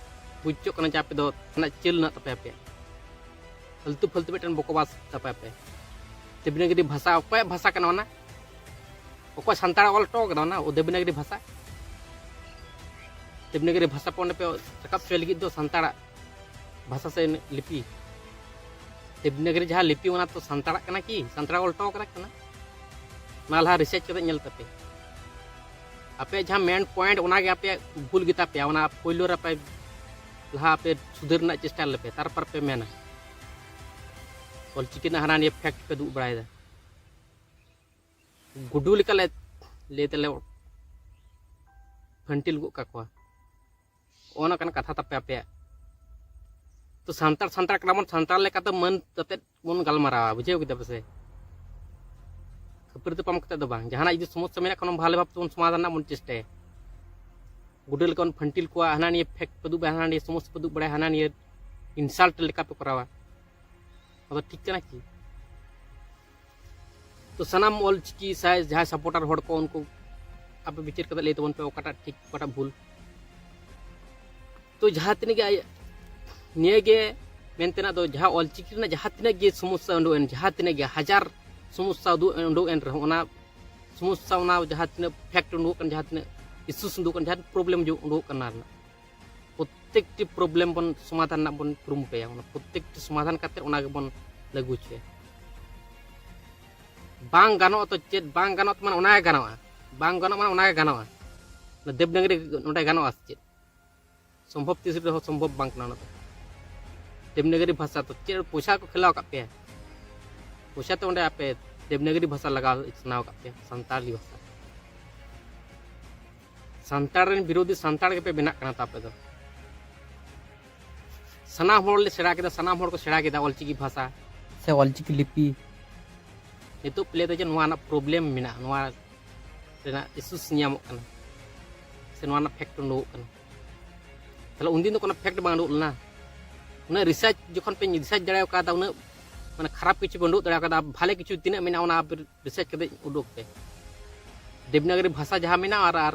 ᱵᱩᱡᱽ ᱦᱚᱪᱚᱜ ᱠᱟᱱᱟ ᱡᱮ ᱟᱯᱮ ᱫᱚ ᱚᱱᱟ ᱪᱟᱹᱞ ᱢᱮᱱᱟᱜ ᱛᱟᱯᱮᱭᱟ ᱟᱯᱮᱭᱟᱜ᱾ ᱯᱷᱟᱞᱛᱩ ᱯᱷᱟᱞᱛᱩ ᱢᱤᱫᱴᱮᱱ ᱵᱚᱠᱚᱵᱟᱥ ᱛᱟᱯᱮ ᱟᱯᱮ᱾ ᱫᱮᱵᱽᱱᱟᱜᱚᱨᱤ ᱵᱷᱟᱥᱟ ᱚᱠᱚᱭᱟᱜ ᱵᱷᱟᱥᱟ ᱠᱟᱱᱟ ᱚᱱᱟ? ᱚᱠᱚᱭ ᱥᱟᱱᱛᱟᱲ ᱚᱞ ᱦᱚᱴᱚ ᱠᱟᱫᱟ ᱚᱱᱟ ᱫᱮᱵᱽᱱᱟᱜᱚᱨᱤ ᱵᱷᱟᱥᱟ? ᱫᱮᱵᱽᱱᱟᱜᱚᱨᱤ ᱵᱷᱟᱥᱟ ᱯᱮ ᱚᱸᱰᱮ ᱯᱮ ᱨᱟᱠᱟᱵ ᱦᱚᱪᱚᱭ ᱞᱟᱹᱜᱤᱫ ᱫᱚ ᱥᱟᱱᱛᱟᱲᱟᱜ ᱵᱷᱟᱥᱟ ᱥᱮ ᱞᱤᱯᱤ᱾ ᱫᱮᱵᱽᱱᱟᱜᱚᱨᱤ ᱡᱟᱦᱟᱸ ᱞᱤᱯᱤ, ᱚᱱᱟ ᱛᱚ ᱥᱟᱱᱛᱟᱲᱟᱜ ᱠᱟᱱᱟ ᱠᱤ? ᱥᱟᱱᱛᱟᱲ ᱚᱞ ᱦᱚᱴᱚ ᱠᱟᱫᱟ ᱠᱟᱱᱟ? ᱚᱱᱟ ᱞᱟᱦᱟ ᱨᱤᱥᱟᱨᱪ ᱠᱟᱛᱮ ᱧᱮᱞ ᱛᱟᱯᱮ᱾ ᱟᱯᱮᱭᱟᱜ ᱡᱟᱦᱟᱸ ᱢᱮᱱ ᱯᱚᱭᱮᱱᱴ, ᱚᱱᱟ ᱜᱮ ᱟᱯᱮᱭᱟᱜ ᱵᱷᱩᱞ ᱜᱮᱛᱟ ᱯᱮᱭᱟ᱾ ᱚᱱᱟ ᱯᱳᱭᱞᱳ ᱨᱮ ᱟᱯᱮ ᱞᱟᱦᱟ ᱟᱯᱮ ᱥᱩᱫᱷᱟᱹᱨ ᱨᱮᱱᱟᱜ ᱪᱮᱥᱴᱟ ᱞᱮᱯᱮ, ᱛᱟᱨᱯᱚᱨ ᱯᱮ ᱢᱮᱱᱟ᱾ ᱚᱞᱪᱤᱠᱤ ᱨᱮᱱᱟᱜ ᱦᱟᱱᱟ ᱱᱤᱭᱟᱹ ᱯᱷᱮᱠᱴ ᱯᱮ ᱩᱫᱩᱜ ᱵᱟᱲᱟᱭᱮᱫᱟ᱾ ᱜᱩᱰᱩ ᱞᱮᱠᱟ ᱞᱮ, ᱞᱟᱹᱭ ᱛᱮᱞᱮ ᱯᱷᱟᱹᱱᱴᱤᱞ ᱜᱚᱫ ᱠᱟᱠᱚᱣᱟ᱾ ᱚᱱᱟ ᱠᱟᱱᱟ ᱠᱟᱛᱷᱟ ᱛᱟᱯᱮ ᱟᱯᱮᱭᱟᱜ᱾ ᱛᱚ ᱥᱟᱱᱛᱟᱲ, ᱥᱟᱱᱛᱟᱲ ᱠᱟᱱᱟ ᱵᱚᱱ, ᱥᱟᱱᱛᱟᱲ ᱞᱮᱠᱟᱛᱮ ᱢᱟᱹᱱ ᱠᱟᱛᱮᱫ ᱵᱚᱱ ᱜᱟᱞᱢᱟᱨᱟᱣᱟ, ᱵᱩᱡᱷᱟᱹᱣ ᱠᱮᱫᱟ ᱯᱮᱥᱮ? ᱠᱷᱟᱹᱯᱟᱹᱨᱤ ᱛᱟᱯᱟᱢ ᱠᱟᱛᱮᱫ ᱫᱚ ᱵᱟᱝ᱾ ᱡᱟᱦᱟᱱᱟᱜ ᱡᱩᱫᱤ ᱥᱚᱢᱚᱥᱥᱟ ᱢᱮᱱᱟᱜ ᱠᱷᱟᱱ, ᱵᱷᱟᱞᱮ ᱵᱷᱟᱵ ᱛᱮᱵᱚᱱ ᱥᱚᱢᱟᱫᱷᱟᱱ ᱨᱮᱱᱟᱜ ᱵᱚᱱ ᱪᱮᱥᱴᱟᱭᱟ᱾ ᱜᱩᱰᱟᱹ ᱞᱮᱠᱟ ᱵᱚᱱ ᱯᱷᱟᱹᱱᱴᱤᱞ ᱠᱚᱣᱟ, ᱦᱟᱱᱟ ᱱᱤᱭᱟᱹ ᱯᱷᱮᱠᱴ ᱯᱮ ᱩᱫᱩᱜ ᱵᱟᱲᱟᱭᱟ, ᱦᱟᱱᱟ ᱱᱤᱭᱟᱹ ᱥᱚᱢᱚᱥᱥᱟ ᱯᱮ ᱩᱫᱩᱜ ᱵᱟᱲᱟᱭᱟ, ᱦᱟᱱᱟ ᱱᱤᱭᱟᱹ ᱤᱱᱥᱟᱞᱴ ᱞᱮᱠᱟ ᱯᱮ ᱠᱚᱨᱟᱣᱟ᱾ ᱚᱱᱟ ᱫᱚ ᱴᱷᱤᱠ ᱠᱟᱱᱟ ᱠᱤ? ᱛᱚ ᱥᱟᱱᱟᱢ ᱚᱞ ᱪᱤᱠᱤ ᱥᱟᱭ ᱡᱟᱦᱟᱸᱭ ᱥᱟᱯᱳᱨᱴᱟᱨ ᱦᱚᱲ ᱠᱚ, ᱩᱱᱠᱩ ᱟᱯᱮ ᱵᱤᱪᱟᱹᱨ ᱠᱟᱛᱮ ᱞᱟᱹᱭ ᱛᱟᱵᱚᱱ ᱯᱮ ᱚᱠᱟᱴᱟᱜ ᱴᱷᱤᱠ, ᱚᱠᱟᱴᱟᱜ ᱵᱷᱩᱞ᱾ ᱛᱚ ᱡᱟᱦᱟᱸ ᱛᱤᱱᱟᱹᱜ ᱜᱮ ᱟᱭ-, ᱱᱤᱭᱟᱹ ᱜᱮ ᱢᱮᱱ ᱛᱮᱱᱟᱜ ᱫᱚ, ᱡᱟᱦᱟᱸ ᱚᱞ ᱪᱤᱠᱤ ᱨᱮᱱᱟᱜ ᱡᱟᱦᱟᱸ ᱛᱤᱱᱟᱹᱜ ᱜᱮ ᱥᱚᱢᱚᱥᱥᱟ ᱩᱰᱩᱠ ᱮᱱ, ᱡᱟᱦᱟᱸ ᱛᱤᱱᱟᱹᱜ ᱜᱮ ᱦᱟᱡᱟᱨ ᱥᱚᱢᱚᱥᱥᱟ ᱩᱰᱩᱠ, ᱩᱰᱩᱠ ᱮᱱ ᱨᱮᱦᱚᱸ, ᱚᱱᱟ ᱥᱚᱢᱚᱥᱥᱟ, ᱚᱱᱟ ᱡᱟᱦᱟᱸ ᱛᱤᱱᱟᱹᱜ ᱯᱷᱮᱠᱴ ᱩᱰᱩᱠᱚᱜ ᱠᱟᱱ, ᱡᱟᱦᱟᱸ ᱛᱤᱱᱟᱹᱜ ᱤᱥᱩᱥ ᱩᱰᱩᱠᱚᱜ ᱠᱟᱱ, ᱡᱟᱦᱟᱸ ᱯᱨᱚᱵᱞᱮᱢ ᱩᱰᱩᱠᱚᱜ ᱠᱟᱱᱟ ᱨᱮᱱᱟᱜ, ᱯᱨᱚᱛᱛᱮᱠᱴᱤ ᱯᱨᱚᱵᱞᱮᱢ ᱵᱚᱱ ᱥᱚᱢᱟᱫᱷᱟᱱ ᱨᱮᱱᱟᱜ ᱵᱚᱱ ᱠᱩᱨᱩᱢᱩᱴᱩᱭᱟ᱾ ᱚᱱᱟ ᱯᱨᱚᱛᱛᱮᱠᱴᱤ ᱥᱚᱢᱟᱫᱷᱟᱱ ᱠᱟᱛᱮ ᱚᱱᱟ ᱜᱮᱵᱚᱱ ᱞᱟᱹᱜᱩ ᱦᱚᱪᱚᱭᱟ᱾ ᱵᱟᱝ ᱜᱟᱱᱚᱜᱼᱟ ᱛᱚ ᱪᱮᱫ ᱵᱟᱝ ᱜᱟᱱᱚᱜᱼᱟ, ᱛᱚ ᱢᱟᱱᱮ ᱚᱱᱟ ᱜᱮ ᱜᱟᱱᱚᱜᱼᱟ᱾ ᱵᱟᱝ ᱜᱟᱱᱚᱜ ᱢᱟᱱᱮ ᱚᱱᱟᱜᱮ ᱜᱟᱱᱚᱜᱼᱟ᱾ ᱚᱱᱟ ᱫᱮᱵᱽᱱᱟᱜᱚᱨᱤ ᱱᱚᱰᱮ ᱜᱟᱱᱚᱜᱼᱟ ᱥᱮ ᱪᱮᱫ? ᱥᱚᱢᱵᱷᱚᱵ ᱛᱤᱥ ᱨᱮᱦᱚᱸ ᱥᱚᱢᱵᱷᱚᱵ ᱵᱟᱝ ᱠᱟᱱᱟ ᱚᱱᱟ ᱫᱚ᱾ ᱫᱮᱵᱽᱱᱟᱜᱚᱨᱤ ᱵᱷᱟᱥᱟ ᱫᱚ ᱪᱮᱫ ᱯᱚᱭᱥᱟ ᱠᱚ ᱠᱷᱮᱞᱟᱣ ᱟᱠᱟᱫ ᱯᱮᱭᱟ? ᱯᱚᱭᱥᱟ ᱛᱮ ᱚᱸᱰᱮ ᱟᱯᱮ ᱫᱮᱵᱽᱱᱟᱜᱚᱨᱤ ᱵᱷᱟᱥᱟ ᱞᱟᱜᱟᱣ ᱥᱟᱱᱟᱣ ᱟᱠᱟᱫ ᱯᱮᱭᱟ, ᱥᱟᱱᱛᱟᱲᱤ ᱵᱷᱟᱥᱟ᱾ ᱥᱟᱱᱛᱟᱲ ᱨᱮᱱ ᱵᱤᱨᱳᱫᱷᱤ ᱥᱟᱱᱛᱟᱲ ᱜᱮᱯᱮ ᱵᱮᱱᱟᱜ ᱠᱟᱱᱟ ᱛᱚ ᱟᱯᱮ ᱫᱚ᱾ ᱥᱟᱱᱟᱢ ᱦᱚᱲ ᱞᱮ ᱥᱮᱬᱟ ᱠᱮᱫᱟ, ᱥᱟᱱᱟᱢ ᱦᱚᱲ ᱠᱚ ᱥᱮᱬᱟ ᱠᱮᱫᱟ ᱚᱞᱪᱤᱠᱤ ᱵᱷᱟᱥᱟ ᱥᱮ ᱚᱞᱪᱤᱠᱤ ᱞᱤᱯᱤ᱾ ᱱᱤᱛᱚᱜ ᱯᱮ ᱞᱟᱹᱭᱫᱟ ᱡᱮ ᱱᱚᱣᱟ ᱨᱮᱱᱟᱜ ᱯᱨᱚᱵᱞᱮᱢ ᱢᱮᱱᱟᱜᱼᱟ, ᱱᱚᱣᱟ ᱨᱮᱱᱟᱜ ᱤᱥᱩᱥ ᱧᱟᱢᱚᱜ ᱠᱟᱱᱟ ᱥᱮ ᱱᱚᱣᱟ ᱨᱮᱱᱟᱜ ᱯᱷᱮᱠᱴ ᱩᱰᱩᱠᱚᱜ ᱠᱟᱱᱟ᱾ ᱛᱟᱦᱞᱮ ᱩᱱᱫᱤᱱ ᱫᱚ ᱠᱳᱱᱳ ᱯᱷᱮᱠᱴ ᱵᱟᱝ ᱩᱰᱩᱠ ᱞᱮᱱᱟ᱾ ᱩᱱᱟᱹᱜ ᱨᱤᱥᱟᱨᱪ ᱡᱚᱠᱷᱚᱱ ᱯᱮ ᱨᱤᱥᱟᱨᱪ ᱫᱟᱲᱮ ᱠᱟᱣᱫᱟ, ᱩᱱᱟᱹᱜ ᱢᱟᱱᱮ ᱠᱷᱟᱨᱟᱯ ᱠᱤᱪᱷᱩ ᱯᱮ ᱩᱰᱩᱠ ᱫᱟᱲᱮ ᱠᱟᱫᱟ, ᱵᱷᱟᱞᱮ ᱠᱤᱪᱷᱩ ᱛᱤᱱᱟᱹᱜ ᱢᱮᱱᱟᱜᱼᱟ ᱚᱱᱟ ᱟᱯᱮ ᱨᱤᱥᱟᱨᱪ ᱠᱟᱛᱮ ᱩᱰᱩᱠ ᱯᱮ᱾ ᱫᱮᱵᱽᱱᱟᱜᱚᱨᱤ ᱵᱷᱟᱥᱟ ᱡᱟᱦᱟᱸ ᱢᱮᱱᱟᱜᱼᱟ ᱟᱨ, ᱟᱨ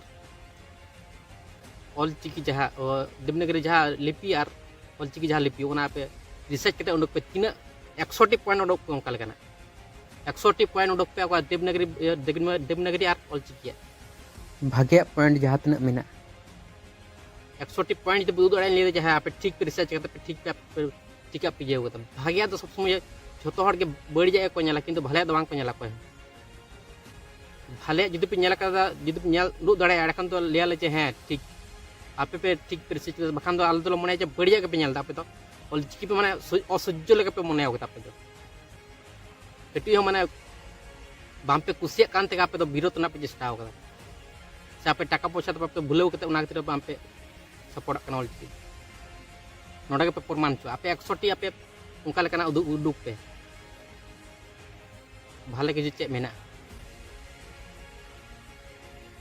ᱚᱞᱪᱤᱠᱤ ᱡᱟᱦᱟᱸ, ᱚ, ᱫᱮᱵᱽᱱᱟᱜᱚᱨᱤ ᱡᱟᱦᱟᱸ ᱞᱤᱯᱤ ᱟᱨ ᱚᱞᱪᱤᱠᱤ ᱡᱟᱦᱟᱸ ᱞᱤᱯᱤ, ᱚᱱᱟ ᱟᱯᱮ ᱨᱤᱥᱟᱨᱪ ᱠᱟᱛᱮ ᱩᱰᱩᱠ ᱯᱮ, ᱛᱤᱱᱟᱹᱜ ᱮᱠᱥᱚ ᱴᱤ ᱯᱚᱭᱮᱱᱴ ᱩᱰᱩᱠ ᱯᱮ ᱚᱱᱠᱟ ᱞᱮᱠᱟᱱᱟᱜ᱾ ᱮᱠᱥᱚ ᱴᱤ ᱯᱚᱭᱮᱱᱴ ᱩᱰᱩᱠ ᱯᱮ ᱚᱠᱟ ᱫᱮᱵᱽᱱᱟᱜᱚᱨᱤ, ᱤᱭᱟᱹ, ᱫᱮᱵᱽᱱᱟ-, ᱫᱮᱵᱽᱱᱟᱜᱚᱨᱤ ᱟᱨ ᱚᱞᱪᱤᱠᱤᱭᱟᱜ᱾ ᱵᱷᱟᱜᱮᱭᱟᱜ ᱯᱚᱭᱮᱱᱴ ᱡᱟᱦᱟᱸ ᱛᱤᱱᱟᱹᱜ ᱢᱮᱱᱟᱜᱼᱟ᱾ ᱮᱠᱥᱚ ᱴᱤ ᱯᱚᱭᱮᱱᱴ ᱡᱩᱫᱤ ᱯᱮ ᱩᱫᱩᱜ ᱫᱟᱲᱮᱭᱟᱜᱼᱟ, ᱞᱟᱹᱭ ᱫᱟ ᱡᱟᱦᱟᱸ ᱟᱯᱮ ᱴᱷᱤᱠ ᱯᱮ ᱨᱤᱥᱟᱨᱪ ᱠᱟᱫᱟ, ᱯᱮ ᱴᱷᱤᱠ ᱯᱮ, ᱯᱮ ᱴᱷᱤᱠᱟᱜ ᱯᱮ ᱤᱭᱟᱹ ᱠᱟᱫᱟ᱾ ᱵᱷᱟᱜᱮᱭᱟᱜ ᱫᱚ ᱥᱚᱵ ᱥᱚᱢᱚᱭ ᱡᱷᱚᱛᱚ ᱦᱚᱲ ᱜᱮ ᱵᱟᱹᱲᱤᱡᱟᱜ ᱜᱮᱠᱚ ᱧᱮᱞᱟ, ᱠᱤᱱᱛᱩ ᱵᱷᱟᱞᱮᱭᱟᱜ ᱫᱚ ᱵᱟᱝ ᱠᱚ ᱧᱮᱞᱟ ᱚᱠᱚᱭ ᱦᱚᱸ᱾ ᱵᱷᱟᱞᱮᱭᱟᱜ ᱡᱩᱫᱤ ᱯᱮ ᱧᱮᱞ ᱠᱟᱫᱟ, ᱡᱩᱫᱤ ᱯᱮ ᱧᱮᱞ ᱩᱫᱩᱜ ᱫᱟᱲᱮᱭᱟᱜᱼᱟ, ᱮᱸᱰᱮᱠᱷᱟᱱ ᱫᱚ ᱞᱟᱹᱭᱟᱞᱮ ᱡᱮ ᱦᱮᱸ ᱴᱷᱤᱠ, ᱟᱯᱮ ᱯᱮ ᱴᱷᱤᱠ ᱯᱮ ᱨᱤᱥᱟᱨᱪ ᱠᱟᱫᱟ, ᱵᱟᱠᱷᱟᱱ ᱫᱚ ᱟᱞᱮ ᱫᱚᱞᱮ ᱢᱚᱱᱮᱭᱟ ᱡᱮ ᱵᱟᱹᱲᱤᱡᱟᱜ ᱜᱮᱯᱮ ᱧᱮᱞ ᱮᱫᱟ ᱟᱯᱮ ᱫᱚ᱾ ᱚᱞᱪᱤᱠᱤ ᱯᱮ ᱢᱟᱱᱮ ᱥᱚ-, ᱚᱥᱚᱡᱽᱡᱚ ᱞᱮᱠᱟ ᱯᱮ ᱢᱚᱱᱮᱭ ᱠᱟᱫᱟ ᱟᱯᱮ ᱫᱚ᱾ ᱠᱟᱹᱴᱤᱡ ᱦᱚᱸ ᱢᱟᱱᱮ ᱵᱟᱝ ᱯᱮ ᱠᱩᱥᱤᱭᱟᱜ ᱠᱟᱱ ᱛᱮᱜᱮ ᱟᱯᱮ ᱫᱚ ᱵᱤᱨᱳᱫᱷ ᱨᱮᱱᱟᱜ ᱯᱮ ᱪᱮᱥᱴᱟ ᱠᱟᱫᱟ, ᱥᱮ ᱟᱯᱮ ᱴᱟᱠᱟ ᱯᱚᱭᱥᱟ ᱛᱮ ᱵᱟᱯᱮ ᱵᱷᱩᱞᱟᱹᱣ ᱠᱟᱛᱮ ᱚᱱᱟ ᱠᱷᱟᱹᱛᱤᱨ ᱵᱟᱝ ᱯᱮ ᱥᱟᱯᱳᱨᱴᱟᱜ ᱠᱟᱱᱟ ᱚᱞᱪᱤᱠᱤ᱾ ᱱᱚᱰᱮ ᱜᱮᱯᱮ ᱯᱨᱚᱢᱟᱱ ᱦᱚᱪᱚ, ᱟᱯᱮ ᱮᱠᱥᱚ ᱴᱤ ᱟᱯᱮ ᱚᱱᱠᱟ ᱞᱮᱠᱟᱱᱟᱜ ᱩᱫᱩᱜ ᱩᱰᱩᱠ ᱯᱮ᱾ ᱵᱷᱟᱞᱮ ᱠᱤᱪᱷᱩ ᱪᱮᱫ ᱢᱮᱱᱟᱜᱼᱟ?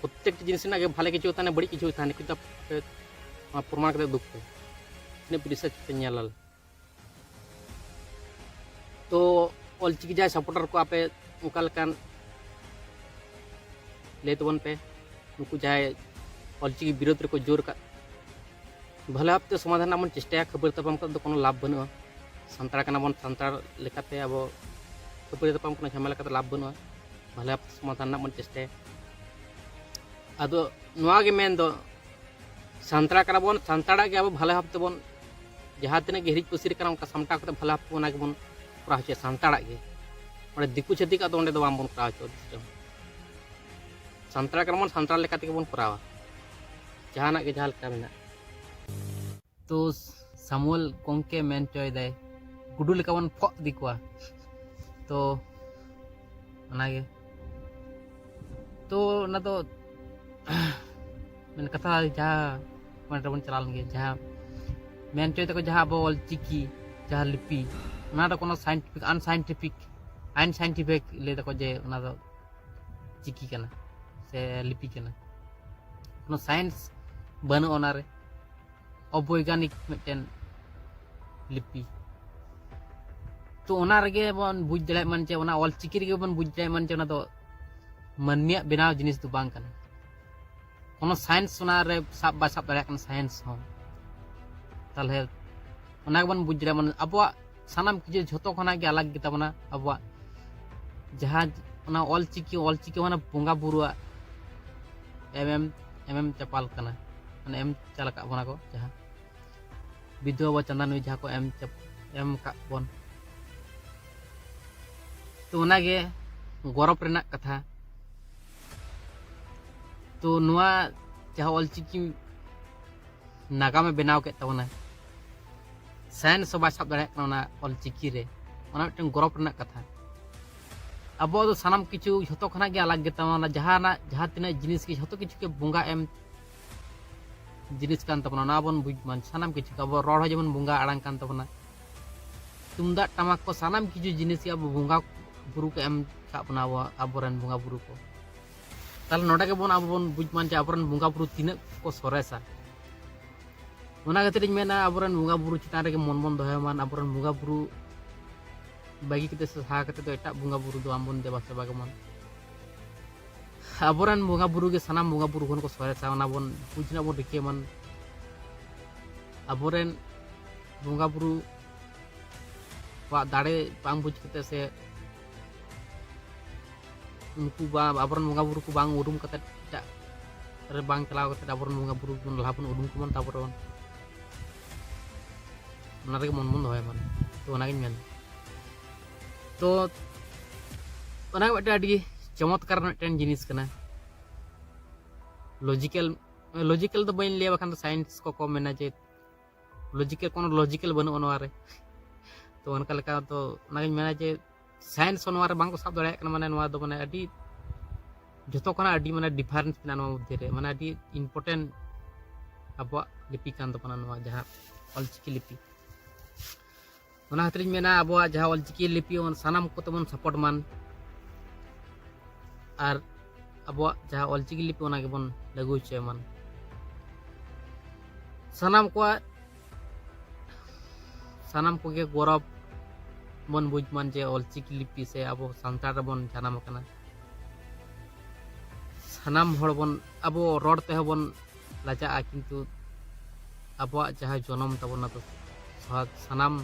ᱯᱨᱚᱛᱛᱮᱠᱴᱤ ᱡᱤᱱᱤᱥ ᱨᱮᱱᱟᱜ ᱜᱮ ᱵᱷᱟᱞᱮ ᱠᱤᱪᱷᱩ ᱛᱟᱦᱮᱱᱟ, ᱵᱟᱹᱲᱤᱡ ᱠᱤᱪᱷᱩ ᱛᱟᱦᱮᱱᱟ, ᱠᱤᱱᱛᱩ ᱟᱯᱮ ᱱᱚᱣᱟ ᱯᱨᱚᱢᱟᱱ ᱠᱟᱛᱮ ᱩᱫᱩᱜ ᱯᱮ᱾ ᱛᱤᱱᱟᱹᱜ ᱯᱮ ᱨᱤᱥᱟᱨᱪ ᱯᱮ ᱧᱮᱞᱟ᱾ ᱛᱚ ᱚᱞᱪᱤᱠᱤ ᱡᱟᱦᱟᱸᱭ ᱥᱟᱯᱳᱨᱴᱟᱨ ᱠᱚ ᱟᱯᱮ ᱚᱱᱠᱟ ᱞᱮᱠᱟᱱ ᱞᱟᱹᱭ ᱛᱟᱵᱚᱱ ᱯᱮ, ᱱᱩᱠᱩ ᱡᱟᱦᱟᱸᱭ ᱚᱞᱪᱤᱠᱤ ᱵᱤᱨᱳᱫᱷ ᱨᱮᱠᱚ ᱡᱳᱨ ᱟᱠᱟᱫ, ᱵᱷᱟᱞᱮ ᱵᱷᱟᱵᱛᱮ ᱥᱚᱢᱟᱫᱷᱟᱱ ᱨᱮᱱᱟᱜ ᱵᱚᱱ ᱪᱮᱥᱴᱟᱭᱟ᱾ ᱠᱷᱟᱹᱯᱟᱹᱨᱤ ᱛᱟᱯᱟᱢ ᱠᱟᱛᱮ ᱫᱚ ᱠᱳᱱᱳ ᱞᱟᱵᱷ ᱵᱟᱹᱱᱩᱜᱼᱟ᱾ ᱥᱟᱱᱛᱟᱲ ᱠᱟᱱᱟ ᱵᱚᱱ, ᱥᱟᱱᱛᱟᱲ ᱞᱮᱠᱟᱛᱮ ᱟᱵᱚ ᱠᱷᱟᱹᱯᱟᱹᱨᱤ ᱛᱟᱯᱟᱢ ᱠᱳᱱᱳ ᱡᱷᱟᱢᱮᱞᱟ ᱠᱟᱛᱮ ᱞᱟᱵᱷ ᱵᱟᱹᱱᱩᱜᱼᱟ᱾ ᱵᱷᱟᱞᱮ ᱵᱷᱟᱵᱛᱮ ᱥᱚᱢᱟᱫᱷᱟᱱ ᱨᱮᱱᱟᱜ ᱵᱚᱱ ᱪᱮᱥᱴᱟᱭᱟ᱾ ᱟᱫᱚ ᱱᱚᱣᱟ ᱜᱮ ᱢᱮᱱ ᱫᱚ, ᱥᱟᱱᱛᱟᱲ ᱠᱟᱱᱟ ᱵᱚᱱ, ᱥᱟᱱᱛᱟᱲᱟᱜ ᱜᱮ ᱟᱵᱚ ᱵᱷᱟᱞᱮ ᱵᱷᱟᱵ ᱛᱮᱵᱚᱱ, ᱡᱟᱦᱟᱸ ᱛᱤᱱᱟᱹᱜ ᱜᱮ ᱦᱤᱨᱤᱡ ᱯᱟᱹᱥᱤᱨ ᱠᱟᱱᱟ ᱚᱱᱠᱟ ᱥᱟᱢᱴᱟᱣ ᱠᱟᱛᱮ ᱵᱷᱟᱞᱮ ᱵᱷᱟᱵ ᱛᱮ ᱚᱱᱟ ᱜᱮᱵᱚᱱ ᱠᱚᱨᱟᱣ ᱦᱚᱪᱚᱭᱟ ᱥᱟᱱᱛᱟᱲᱟᱜ ᱜᱮ᱾ ᱚᱸᱰᱮ ᱫᱤᱠᱩ ᱪᱷᱟᱹᱛᱤᱠᱟᱜ ᱫᱚ ᱚᱸᱰᱮ ᱫᱚ ᱵᱟᱝᱵᱚᱱ ᱠᱚᱨᱟᱣ ᱦᱚᱪᱚ ᱫᱤᱥᱚᱢ᱾ ᱥᱟᱱᱛᱟᱲ ᱠᱟᱱᱟ ᱵᱚᱱ, ᱥᱟᱱᱛᱟᱲ ᱞᱮᱠᱟ ᱛᱮᱜᱮ ᱵᱚᱱ ᱠᱚᱨᱟᱣᱟ, ᱡᱟᱦᱟᱱᱟᱜ ᱜᱮ ᱡᱟᱦᱟᱸ ᱞᱮᱠᱟ ᱢᱮᱱᱟᱜ᱾ ᱛᱚ ᱥᱟᱢᱩᱭᱮᱞ ᱜᱚᱢᱠᱮ ᱢᱮᱱ ᱦᱚᱪᱚᱭᱮᱫᱟᱭ, ᱜᱩᱰᱩ ᱞᱮᱠᱟ ᱵᱚᱱ ᱯᱷᱚᱜ ᱤᱫᱤ ᱠᱚᱣᱟ᱾ ᱛᱚ ᱚᱱᱟᱜᱮ᱾ ᱛᱚ ᱚᱱᱟ ᱫᱚ ᱢᱮᱱ ᱠᱟᱛᱷᱟ ᱡᱟᱦᱟᱸ ᱢᱟᱱᱮ ᱨᱮᱵᱚᱱ ᱪᱟᱞᱟᱣ ᱞᱮᱱᱜᱮ, ᱡᱟᱦᱟᱸ ᱢᱮᱱ ᱦᱚᱪᱚᱭ ᱫᱟᱠᱚ ᱡᱟᱦᱟᱸ ᱟᱵᱚ ᱚᱞ ᱪᱤᱠᱤ ᱡᱟᱦᱟᱸ ᱞᱤᱯᱤ, ᱚᱱᱟ ᱫᱚ ᱠᱳᱱᱳ scientific, unscientific, unscientific ᱞᱟᱹᱭ ᱫᱟᱠᱚ ᱡᱮ ᱚᱱᱟ ᱫᱚ ᱪᱤᱠᱤ ᱠᱟᱱᱟ ᱥᱮ ᱞᱤᱯᱤ ᱠᱟᱱᱟ, ᱠᱳᱱᱳ science ᱵᱟᱹᱱᱩᱜᱼᱟ ᱚᱱᱟᱨᱮ, ᱚᱵᱳᱭᱜᱟᱱᱤᱠ ᱢᱤᱫᱴᱮᱱ ᱞᱤᱯᱤ᱾ ᱛᱚ ᱚᱱᱟ ᱨᱮᱜᱮ ᱵᱚᱱ ᱵᱩᱡᱽ ᱫᱟᱲᱮᱭᱟᱜ ᱢᱟ ᱡᱮ ᱚᱱᱟ ᱚᱞ ᱪᱤᱠᱤ ᱨᱮᱜᱮ ᱵᱚᱱ ᱵᱩᱡᱽ ᱫᱟᱲᱮᱭᱟᱜ ᱢᱟ ᱡᱮ ᱚᱱᱟ ᱫᱚ ᱢᱟᱹᱱᱢᱤᱭᱟᱜ ᱵᱮᱱᱟᱣ ᱡᱤᱱᱤᱥ ᱫᱚ ᱵᱟᱝ ᱠᱟᱱᱟ᱾ ᱠᱳᱱᱳ science ᱚᱱᱟ ᱨᱮ ᱥᱟᱵ ᱵᱟᱭ ᱥᱟᱵ ᱫᱟᱲᱮᱭᱟᱜ ᱠᱟᱱᱟ, science ᱦᱚᱸ᱾ ᱛᱟᱦᱚᱞᱮ ᱚᱱᱟ ᱜᱮᱵᱚᱱ ᱵᱩᱡᱽ ᱫᱟᱲᱮᱭᱟᱜ ᱢᱟ ᱟᱵᱚᱣᱟᱜ ᱥᱟᱱᱟᱢ ᱠᱤᱪᱷᱩ ᱡᱷᱚᱛᱚ ᱠᱷᱚᱱᱟᱜ ᱜᱮ ᱟᱞᱟᱜᱽ ᱜᱮᱛᱟ ᱵᱚᱱᱟ ᱟᱵᱚᱣᱟᱜ ᱡᱟᱦᱟᱸ ᱚᱱᱟ ᱚᱞ ᱪᱤᱠᱤ, ᱚᱞ ᱪᱤᱠᱤ ᱢᱟᱱᱮ ᱵᱚᱸᱜᱟ ᱵᱩᱨᱩᱣᱟᱜ ᱮᱢ ᱮᱢ ᱮᱢ ᱮᱢ ᱪᱟᱯᱟᱞ ᱠᱟᱱᱟ, ᱢᱟᱱᱮ ᱮᱢ ᱪᱟᱞ ᱟᱠᱟᱫ ᱵᱚᱱᱟ ᱠᱚ ᱡᱟᱦᱟᱸ ᱵᱤᱫᱷᱩ ᱵᱟᱵᱟ ᱪᱟᱸᱫᱟᱱ ᱱᱩᱭ ᱡᱟᱦᱟᱸ ᱠᱚ ᱮᱢ ᱪᱟᱯ-, ᱮᱢ ᱟᱠᱟᱫ ᱵᱚᱱ᱾ ᱛᱚ ᱚᱱᱟᱜᱮ ᱜᱚᱨᱚᱵᱽ ᱨᱮᱱᱟᱜ ᱠᱟᱛᱷᱟ᱾ ᱛᱚ ᱱᱚᱣᱟ ᱡᱟᱦᱟᱸ ᱚᱞ ᱪᱤᱠᱤ ᱱᱟᱜᱟᱢᱮ ᱵᱮᱱᱟᱣ ᱠᱮᱫ ᱛᱟᱵᱚᱱᱟ, science ᱦᱚᱸ ᱵᱟᱭ ᱥᱟᱵ ᱫᱟᱲᱮᱭᱟᱜ ᱠᱟᱱᱟ ᱚᱱᱟ ᱚᱞ ᱪᱤᱠᱤ ᱨᱮ᱾ ᱚᱱᱟ ᱢᱤᱫᱴᱮᱱ ᱜᱚᱨᱚᱵᱽ ᱨᱮᱱᱟᱜ ᱠᱟᱛᱷᱟ᱾ ᱟᱵᱚᱣᱟᱜ ᱫᱚ ᱥᱟᱱᱟᱢ ᱠᱤᱪᱷᱩ ᱡᱷᱚᱛᱚ ᱠᱷᱚᱱᱟᱜ ᱜᱮ ᱟᱞᱟᱜᱽ ᱜᱮᱛᱟ ᱵᱚᱱᱟ, ᱡᱟᱦᱟᱱᱟᱜ ᱡᱟᱦᱟᱸ ᱛᱤᱱᱟᱹᱜ ᱡᱤᱱᱤᱥ ᱜᱮ ᱡᱷᱚᱛᱚ ᱠᱤᱪᱷᱩ ᱜᱮ ᱵᱚᱸᱜᱟ ᱮᱢ ᱡᱤᱱᱤᱥ ᱠᱟᱱ ᱛᱟᱵᱚᱱᱟ, ᱚᱱᱟ ᱵᱚᱱ ᱵᱩᱡᱽ ᱢᱟ᱾ ᱥᱟᱱᱟᱢ ᱠᱤᱪᱷᱩ ᱟᱵᱚ ᱨᱚᱲ ᱦᱚᱸ ᱡᱮᱢᱚᱱ ᱵᱚᱸᱜᱟ ᱟᱲᱟᱝ ᱠᱟᱱ ᱛᱟᱵᱚᱱᱟ, ᱛᱩᱢᱫᱟᱜ ᱴᱟᱢᱟᱠ ᱠᱚ ᱥᱟᱱᱟᱢ ᱠᱤᱪᱷᱩ ᱡᱤᱱᱤᱥ ᱜᱮ ᱟᱵᱚ ᱵᱚᱸᱜᱟ ᱵᱩᱨᱩ ᱠᱚ ᱮᱢ ᱠᱟᱜ ᱵᱚᱱᱟ, ᱟᱵᱚ, ᱟᱵᱚᱨᱮᱱ ᱵᱚᱸᱜᱟ ᱵᱩᱨᱩ ᱠᱚ᱾ ᱛᱟᱦᱚᱞᱮ ᱱᱚᱰᱮ ᱜᱮᱵᱚᱱ ᱟᱵᱚ ᱵᱚᱱ ᱵᱩᱡᱽ ᱢᱟ ᱡᱮ ᱟᱵᱚᱨᱮᱱ ᱵᱚᱸᱜᱟ ᱵᱩᱨᱩ ᱛᱤᱱᱟᱹᱜ ᱠᱚ ᱥᱚᱨᱮᱥᱟ᱾ ᱚᱱᱟ ᱠᱷᱟᱹᱛᱤᱨ ᱤᱧ ᱢᱮᱱᱟ ᱟᱵᱚᱨᱮᱱ ᱵᱚᱸᱜᱟ ᱵᱩᱨᱩ ᱪᱮᱛᱟᱱ ᱨᱮᱜᱮ ᱢᱚᱱ ᱵᱚᱱ ᱫᱚᱦᱚᱭ ᱢᱟ, ᱟᱵᱚᱨᱮᱱ ᱵᱚᱸᱜᱟ ᱵᱩᱨᱩ ᱵᱟᱹᱜᱤ ᱠᱟᱛᱮ ᱥᱮ ᱥᱟᱦᱟ ᱠᱟᱛᱮ ᱫᱚ ᱮᱴᱟᱜ ᱵᱚᱸᱜᱟ ᱵᱩᱨᱩ ᱫᱚ ᱟᱢ ᱵᱚᱱ ᱫᱮᱵᱟ ᱥᱮᱵᱟ ᱜᱮ ᱢᱟ᱾ ᱟᱵᱚᱨᱮᱱ ᱵᱚᱸᱜᱟ ᱵᱩᱨᱩ ᱜᱮ ᱥᱟᱱᱟᱢ ᱵᱚᱸᱜᱟ ᱵᱩᱨᱩ ᱠᱷᱚᱱ ᱠᱚ ᱥᱚᱨᱮᱥᱟ, ᱚᱱᱟ ᱵᱚᱱ ᱵᱩᱡᱽ ᱨᱮᱱᱟᱜ ᱵᱚᱱ ᱨᱤᱠᱟᱹᱭ ᱢᱟ᱾ ᱟᱵᱚᱨᱮᱱ ᱵᱚᱸᱜᱟ ᱵᱩᱨᱩ ᱠᱚᱣᱟᱜ ᱫᱟᱲᱮ ᱵᱟᱝ ᱵᱩᱡᱽ ᱠᱟᱛᱮ ᱥᱮ ᱩᱱᱠᱩ ᱵᱟ-, ᱟᱵᱚᱨᱮᱱ ᱵᱚᱸᱜᱟ ᱵᱩᱨᱩ ᱠᱚ ᱵᱟᱝ ᱩᱨᱩᱢ ᱠᱟᱛᱮ, ᱮᱴᱟᱜ ᱨᱮ ᱵᱟᱝ ᱪᱟᱞᱟᱣ ᱠᱟᱛᱮ ᱟᱵᱚᱨᱮᱱ ᱵᱚᱸᱜᱟ ᱵᱩᱨᱩ ᱵᱚᱱ ᱞᱟᱦᱟ ᱵᱚᱱ ᱩᱨᱩᱢ ᱠᱚᱢᱟ, ᱛᱟᱯᱚᱨᱮ ᱵᱚᱱ ᱚᱱᱟ ᱨᱮᱜᱮ ᱢᱚᱱ ᱵᱚᱱ ᱫᱚᱦᱚᱭ ᱢᱟ᱾ ᱛᱚ ᱚᱱᱟᱜᱤᱧ ᱢᱮᱱᱟ᱾ ᱛᱚ ᱚᱱᱟ ᱢᱤᱫᱴᱮᱱ ᱟᱹᱰᱤ ᱪᱚᱢᱚᱛᱠᱟᱨ ᱢᱤᱫᱴᱮᱱ ᱡᱤᱱᱤᱥ ᱠᱟᱱᱟ᱾ ᱞᱚᱡᱤᱠᱮᱞ, ᱞᱚᱡᱤᱠᱮᱞ ᱫᱚ ᱵᱟᱹᱧ ᱞᱟᱹᱭᱟ, ᱵᱟᱠᱷᱟᱱ ᱫᱚ ᱥᱟᱭᱮᱱᱥ ᱠᱚᱠᱚ ᱢᱮᱱᱟ ᱡᱮ ᱞᱚᱡᱤᱠᱮᱞ, ᱠᱳᱱᱳ ᱞᱚᱡᱤᱠᱮᱞ ᱵᱟᱹᱱᱩᱜᱼᱟ ᱱᱚᱣᱟ ᱨᱮ᱾ ᱛᱚ ᱚᱱᱠᱟ ᱞᱮᱠᱟ ᱫᱚ ᱚᱱᱟᱜᱤᱧ ᱢᱮᱱᱟ ᱡᱮ ᱥᱟᱭᱮᱱᱥ ᱦᱚᱸ ᱱᱚᱣᱟ ᱨᱮ ᱵᱟᱝᱠᱚ ᱥᱟᱵ ᱫᱟᱲᱮᱭᱟᱜ ᱠᱟᱱᱟ᱾ ᱢᱟᱱᱮ ᱱᱚᱣᱟ ᱫᱚ ᱢᱟᱱᱮ ᱟᱹᱰᱤ, ᱡᱷᱚᱛᱚ ᱠᱷᱚᱱᱟᱜ ᱟᱹᱰᱤ ᱢᱟᱱᱮ ᱰᱤᱯᱷᱟᱨᱮᱱᱥ ᱢᱮᱱᱟᱜᱼᱟ ᱱᱚᱣᱟ ᱢᱚᱫᱽᱫᱷᱮ ᱨᱮ, ᱢᱟᱱᱮ ᱟᱹᱰᱤ ᱤᱢᱯᱚᱨᱴᱮᱱᱴ ᱟᱵᱚᱣᱟᱜ ᱞᱤᱯᱤ ᱠᱟᱱ ᱛᱟᱵᱚᱱᱟ ᱱᱚᱣᱟ ᱡᱟᱦᱟᱸ ᱚᱞᱪᱤᱠᱤ ᱞᱤᱯᱤ᱾ ᱚᱱᱟ ᱠᱷᱟᱹᱛᱤᱨᱤᱧ ᱢᱮᱱᱟ ᱟᱵᱚᱣᱟᱜ ᱡᱟᱦᱟᱸ ᱚᱞᱪᱤᱠᱤ ᱞᱤᱯᱤ ᱚᱱᱟ ᱥᱟᱱᱟᱢ ᱠᱚᱛᱮ ᱵᱚᱱ ᱥᱟᱯᱳᱨᱴ ᱢᱟᱱ, ᱟᱨ ᱟᱵᱚᱣᱟᱜ ᱡᱟᱦᱟᱸ ᱚᱞᱪᱤᱠᱤ ᱞᱤᱯᱤ ᱚᱱᱟ ᱜᱮᱵᱚᱱ ᱞᱟᱹᱜᱩ ᱦᱚᱪᱚᱭ ᱢᱟᱱ᱾ ᱥᱟᱱᱟᱢ ᱠᱚᱣᱟᱜ, ᱥᱟᱱᱟᱢ ᱠᱚᱜᱮ ᱜᱚᱨᱚᱵᱽ ᱵᱚᱱ ᱵᱩᱡᱽ ᱢᱟᱱ ᱡᱮ ᱚᱞᱪᱤᱠᱤ ᱞᱤᱯᱤ ᱥᱮ ᱟᱵᱚ ᱥᱟᱱᱛᱟᱲ ᱨᱮᱵᱚᱱ ᱡᱟᱱᱟᱢ ᱟᱠᱟᱱᱟ᱾ ᱥᱟᱱᱟᱢ ᱦᱚᱲ ᱵᱚᱱ, ᱟᱵᱚ ᱨᱚᱲ ᱛᱮᱦᱚᱸ ᱵᱚᱱ ᱞᱟᱡᱟᱜᱼᱟ, ᱠᱤᱱᱛᱩ ᱟᱵᱚᱣᱟᱜ ᱡᱟᱦᱟᱸ ᱡᱚᱱᱚᱢ ᱛᱟᱵᱚᱱ, ᱚᱱᱟ ᱫᱚ ᱥᱟ-, ᱥᱟᱱᱟᱢ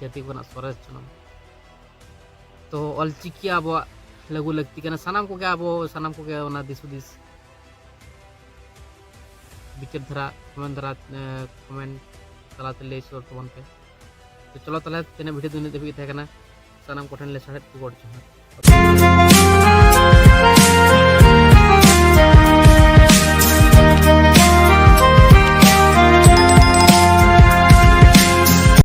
ᱡᱟᱹᱛᱤ ᱠᱷᱚᱱᱟᱜ ᱥᱚᱨᱮᱥ ᱡᱚᱱᱚᱢ᱾ ᱛᱚ ᱚᱞᱪᱤᱠᱤ ᱟᱵᱚᱣᱟᱜ ᱞᱟᱹᱜᱩ ᱞᱟᱹᱠᱛᱤ ᱠᱟᱱᱟ᱾ ᱥᱟᱱᱟᱢ ᱠᱚᱜᱮ ᱟᱵᱚ, ᱥᱟᱱᱟᱢ ᱠᱚᱜᱮ ᱚᱱᱟ ᱫᱤᱥ ᱦᱩᱫᱤᱥ ᱵᱤᱪᱟᱹᱨ ᱫᱷᱟᱨᱟ, ᱠᱚᱢᱮᱱᱴ ᱫᱷᱟᱨᱟ, ᱮ, ᱠᱚᱢᱮᱱᱴ ᱛᱟᱞᱟᱛᱮ ᱞᱟᱹᱭ ᱥᱚᱫᱚᱨ ᱛᱟᱵᱚᱱ ᱯᱮ᱾ ᱛᱚ ᱪᱚᱞᱚ ᱛᱟᱦᱚᱞᱮ ᱛᱮᱦᱮᱧᱟᱜ ᱵᱷᱤᱰᱤᱭᱳ ᱫᱚ ᱤᱱᱟᱹᱜ ᱫᱷᱟᱹᱵᱤᱡ ᱜᱮ ᱛᱟᱦᱮᱸ ᱠᱟᱱᱟ᱾ ᱥᱟᱱᱟᱢ ᱠᱚᱴᱷᱮᱱ ᱞᱮ ᱥᱟᱨᱦᱟᱣᱮᱫ ᱠᱚ, ᱜᱚᱰ ᱡᱚᱦᱟᱨ᱾